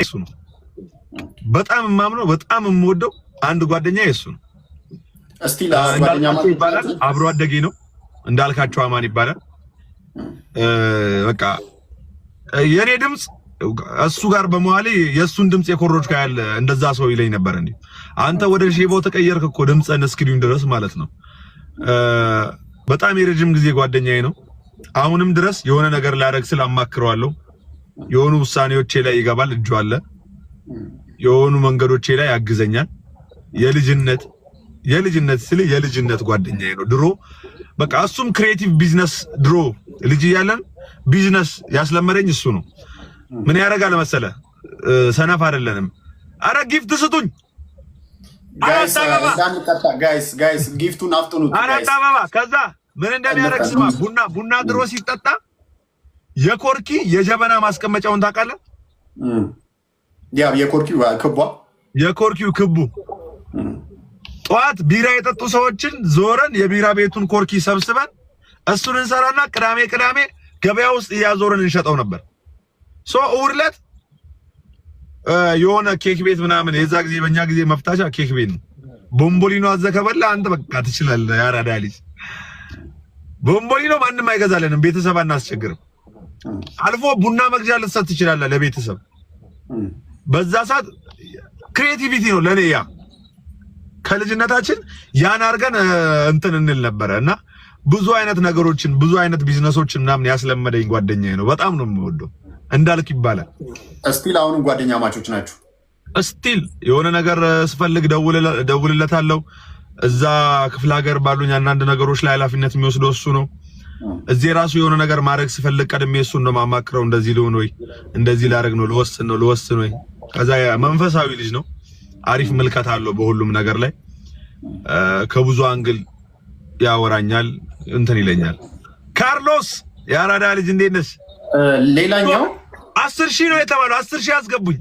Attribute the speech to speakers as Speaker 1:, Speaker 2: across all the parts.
Speaker 1: እሱ ነው። በጣም የማምነው፣ በጣም የምወደው አንድ ጓደኛ እሱ ነው።
Speaker 2: እስቲ
Speaker 1: እንዳልካቸው ይባላል። አብሮ አደጌ ነው። እንዳልካቸው አማን ይባላል። በቃ የኔ ድምጽ እሱ ጋር በመዋሌ የእሱን ድምጽ የኮሮጅ ካያለ እንደዛ ሰው ይለኝ ነበር። እንዴ አንተ ወደ ሼቦ ተቀየርክ እኮ ድምፅህን እስክሪን ድረስ ማለት ነው። በጣም የረጅም ጊዜ ጓደኛዬ ነው። አሁንም ድረስ የሆነ ነገር ላደርግ ስል አማክረዋለሁ። የሆኑ ውሳኔዎቼ ላይ ይገባል፣ እጁ አለ። የሆኑ መንገዶቼ ላይ ያግዘኛል። የልጅነት የልጅነት ስል የልጅነት ጓደኛዬ ነው። ድሮ በቃ እሱም creative business ድሮ ልጅ እያለን ቢዝነስ ያስለመደኝ እሱ ነው። ምን ያደርጋል መሰለ፣ ሰነፍ አይደለንም። አረ gift ስጡኝ፣
Speaker 2: guys guys፣ gift ኡን አፍጥኑት።
Speaker 1: አራት አበባ። ከዛ ምን እንደሚያደርግ ስማ። ቡና ቡና ድሮ ሲጠጣ የኮርኪ የጀበና ማስቀመጫውን ታውቃለህ?
Speaker 2: ያ የኮርኪው ክቧ።
Speaker 1: የኮርኪው ክቡ። ጠዋት ቢራ የጠጡ ሰዎችን ዞረን የቢራ ቤቱን ኮርኪ ሰብስበን እሱን እንሰራና ቅዳሜ ቅዳሜ ገበያ ውስጥ እያዞረን እንሸጠው ነበር። So እሑድ ዕለት የሆነ ኬክ ቤት ምናምን፣ የዛ ጊዜ በእኛ ጊዜ መፍታቻ ኬክ ቤት ነው። ቦምቦሊኖ አዘህ ከበላ አንተ በቃ ትችላለህ። ያራዳ ልጅ ቦምቦሊኖ ማንም አይገዛልንም፣ ቤተሰብ አናስቸግርም። አልፎ ቡና መግዣ ልትሰጥ ትችላለህ ለቤተሰብ። በዛ ሰዓት creativity ነው ለኔ፣ ያ ከልጅነታችን ያን አድርገን እንትን እንል ነበረ እና ብዙ አይነት ነገሮችን፣ ብዙ አይነት ቢዝነሶችን ምናምን ያስለመደኝ ጓደኛዬ ነው። በጣም ነው የምወደው። እንዳልክ ይባላል።
Speaker 2: Still አሁንም ጓደኛማቾች ናችሁ?
Speaker 1: Still የሆነ ነገር ስፈልግ ደውልለታለሁ። እዛ ክፍለ ሀገር ባሉኝ አንዳንድ ነገሮች ላይ ኃላፊነት የሚወስደው እሱ ነው። እዚህ ራሱ የሆነ ነገር ማድረግ ስፈልግ ቀድሜ እሱን ነው የማማክረው። እንደዚህ ልሆን ወይ፣ እንደዚህ ላደርግ ነው፣ ልወስን ነው፣ ልወስን ወይ። ከዛ መንፈሳዊ ልጅ ነው። አሪፍ ምልከታ አለው በሁሉም ነገር ላይ። ከብዙ angle ያወራኛል፣ እንትን ይለኛል። ካርሎስ የአራዳ ልጅ እንዴት ነሽ?
Speaker 2: ሌላኛው
Speaker 1: 10,000 ነው የተባለው። 10,000 አስገቡኝ።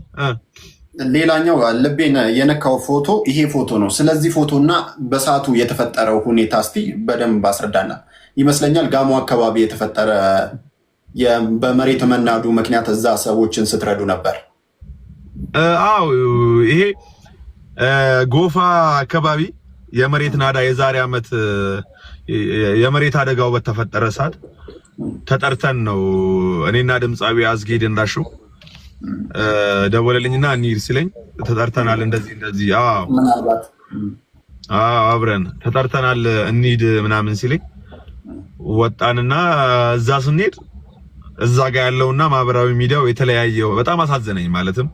Speaker 2: ሌላኛው ልቤን የነካው ፎቶ ይሄ ፎቶ ነው። ስለዚህ ፎቶ እና በሰዓቱ የተፈጠረው ሁኔታ እስቲ በደንብ አስረዳና። ይመስለኛል ጋሞ አካባቢ የተፈጠረ በመሬት መናዱ ምክንያት እዛ ሰዎችን ስትረዱ ነበር።
Speaker 1: አዎ፣ ይሄ ጎፋ አካባቢ የመሬት ናዳ የዛሬ ዓመት የመሬት አደጋው በተፈጠረ ሰዓት ተጠርተን ነው። እኔና ድምፃዊ አዝጌ እንዳሽው ደወለልኝና እንሂድ ሲለኝ ተጠርተናል፣ እንደዚህ እንደዚህ፣ አዎ አዎ አብረን ተጠርተናል እንሂድ ምናምን ሲለኝ ወጣንና እዛ ስንሄድ እዛ ጋር ያለውና ማህበራዊ ሚዲያው የተለያየው በጣም አሳዘነኝ። ማለትም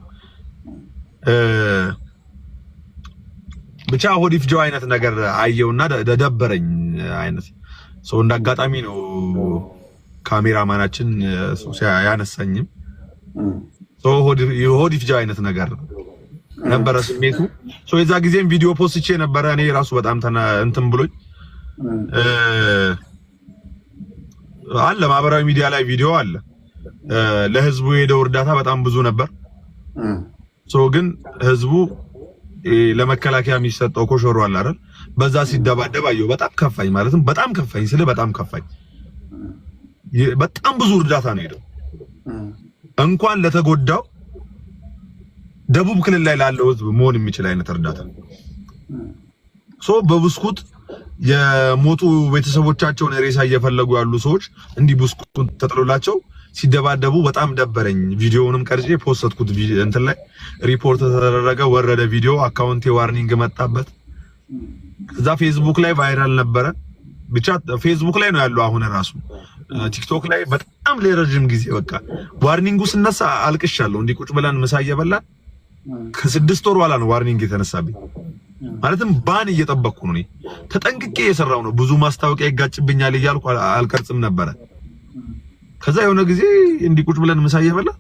Speaker 1: ብቻ ሆድ ይፍጀው አይነት ነገር አየውና ደበረኝ አይነት ሰው። እንዳጋጣሚ ነው ካሜራማናችን ያነሳኝም። ሆድ ይፍጀው አይነት ነገር ነበረ ስሜቱ። የዛ ጊዜም ቪዲዮ post ቼ ነበረ። እኔ ራሱ በጣም እንትን ብሎኝ አለ፣ ማህበራዊ ሚዲያ ላይ ቪዲዮ አለ። ለህዝቡ የሄደው እርዳታ በጣም ብዙ ነበር። So ግን ህዝቡ ለመከላከያ የሚሰጠው ኮሾሮ አለ አይደል? በዛ ሲደባደብ አየሁ። በጣም ከፋኝ። ማለትም በጣም ከፋኝ ስለ በጣም ከፋኝ። በጣም ብዙ እርዳታ ነው የሄደው። እንኳን ለተጎዳው ደቡብ ክልል ላይ ላለው ህዝብ መሆን የሚችል አይነት እርዳታ። So በብስኩት የሞቱ ቤተሰቦቻቸውን ሬሳ እየፈለጉ ያሉ ሰዎች እንዲህ ብስኩት ተጥሎላቸው ሲደባደቡ በጣም ደበረኝ። ቪዲዮውንም ቀርጬ post ኩት፣ እንትን ላይ ሪፖርት ተደረገ፣ ወረደ ቪዲዮ፣ account ኤ warning መጣበት። ከዛ ፌስቡክ ላይ viral ነበረ። ብቻ ፌስቡክ ላይ ነው ያለው አሁን ራሱ፣ ቲክቶክ ላይ በጣም ለረጅም ጊዜ በቃ warning ኡ ስነሳ አልቅሻለሁ። እንዲህ ቁጭ ብለን ምሳ እየበላን ከ6 ወር በኋላ ነው warning የተነሳብኝ። ማለትም ban እየጠበቅኩ ነው እኔ፣ ተጠንቅቄ እየሰራው ነው። ብዙ ማስታወቂያ ይጋጭብኛል እያልኩ አልቀርጽም ነበረ። ከዛ የሆነ ጊዜ እንዲህ ቁጭ ብለን ምሳ እየበላ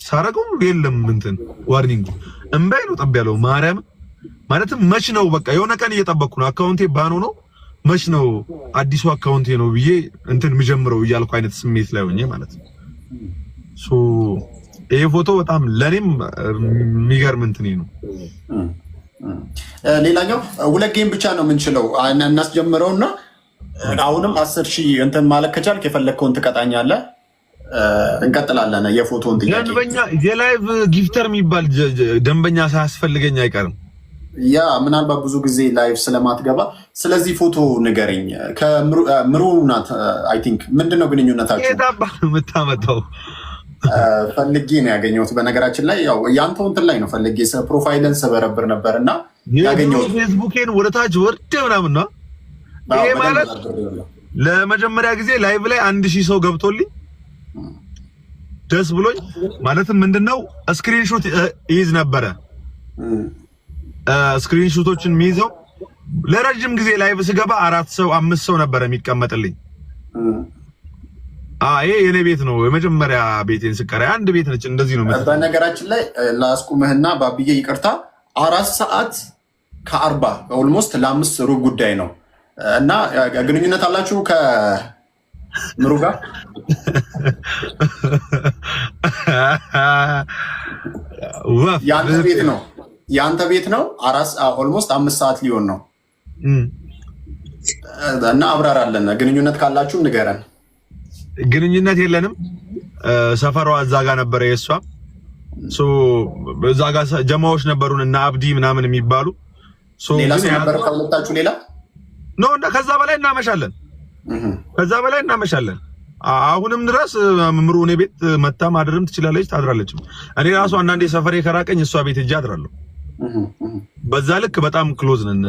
Speaker 1: ሳረገው የለም እንትን warning ኡ፣ እምባይ ነው ጠብ ያለው ማርያም። ማለትም መች ነው በቃ የሆነ ቀን እየጠበቅኩ ነው። Account ኤ ban ነው፣ መች ነው አዲሱ account ኤ ነው ብዬ እንትን የምጀምረው እያልኩ አይነት ስሜት ላይ ሆኜ ማለት ነው። So ይሄ ፎቶ በጣም ለኔም የሚገርም እንትኔ ነው።
Speaker 2: ሌላኛው ሁለት game ብቻ ነው የምንችለው። እናስጀምረውና አሁንም 10,000 እንትን ማለት ከቻልክ የፈለግከውን ትቀጣኛለህ። እንቀጥላለን። የፎቶን ጥያቄ።
Speaker 1: ደንበኛ፣ የ live gifter የሚባል ደንበኛ ሳያስፈልገኝ አይቀርም።
Speaker 2: Yeah፣ ምናልባት ብዙ ጊዜ live ስለማትገባ ስለዚህ ፎቶ ንገረኝ። ከምሩ ናት I think። ምንድን ነው ግንኙነታችሁ?
Speaker 1: የት አባህ ነው የምታመጣው?
Speaker 2: ፈልጌ ነው ያገኘሁት። በነገራችን ላይ ያው ያንተው እንትን ላይ ነው ፈልጌ profile ን ስበረብር ነበር እና ያገኘሁት።
Speaker 1: ፌስቡኬን ወደ ታች ወርደ ምናምን ነው። ይሄ ማለት ለመጀመሪያ ጊዜ live ላይ 1,000 ሰው ገብቶልኝ ደስ ብሎኝ፣ ማለትም ምንድነው screenshot ይይዝ ነበረ። Screenshot ኦችን የሚይዘው ለረጅም ጊዜ live ስገባ አራት ሰው፣ አምስት ሰው ነበረ የሚቀመጥልኝ። ይሄ የኔ ቤት ነው። የመጀመሪያ ቤቴን ስከራይ አንድ ቤት ነች። እንደዚህ ነው።
Speaker 2: በነገራችን ላይ ላስቁምህና ባብዬ ይቅርታ፣ 4:40 almost ለ5 ሩብ ጉዳይ ነው እና ግንኙነት አላችሁ ከምሩ ጋር? የአንተ ቤት ነው፣ የአንተ ቤት ነው። Almost 5 ሰዓት ሊሆን ነው እና አብራራለን። ግንኙነት ካላችሁም ንገረን።
Speaker 1: ግንኙነት የለንም። ሰፈሯ እዛ ጋር ነበረ የእሷ፣ እዛ ጋር ጀማዎች ነበሩን እና አብዲ ምናምን የሚባሉ።
Speaker 2: ሌላ ሰው ነበረ ከሁለታችሁ ሌላ?
Speaker 1: No፣ ከዛ በላይ እናመሻለን። ከዛ በላይ እናመሻለን። አሁንም ድረስ ምሩ እኔ ቤት መታ ማደርም ትችላለች፣ ታድራለችም። እኔ ራሱ አንዳንዴ ሰፈሬ ከራቀኝ እሷ ቤት ሄጄ አድራለሁ። በዛ ልክ በጣም close ነን።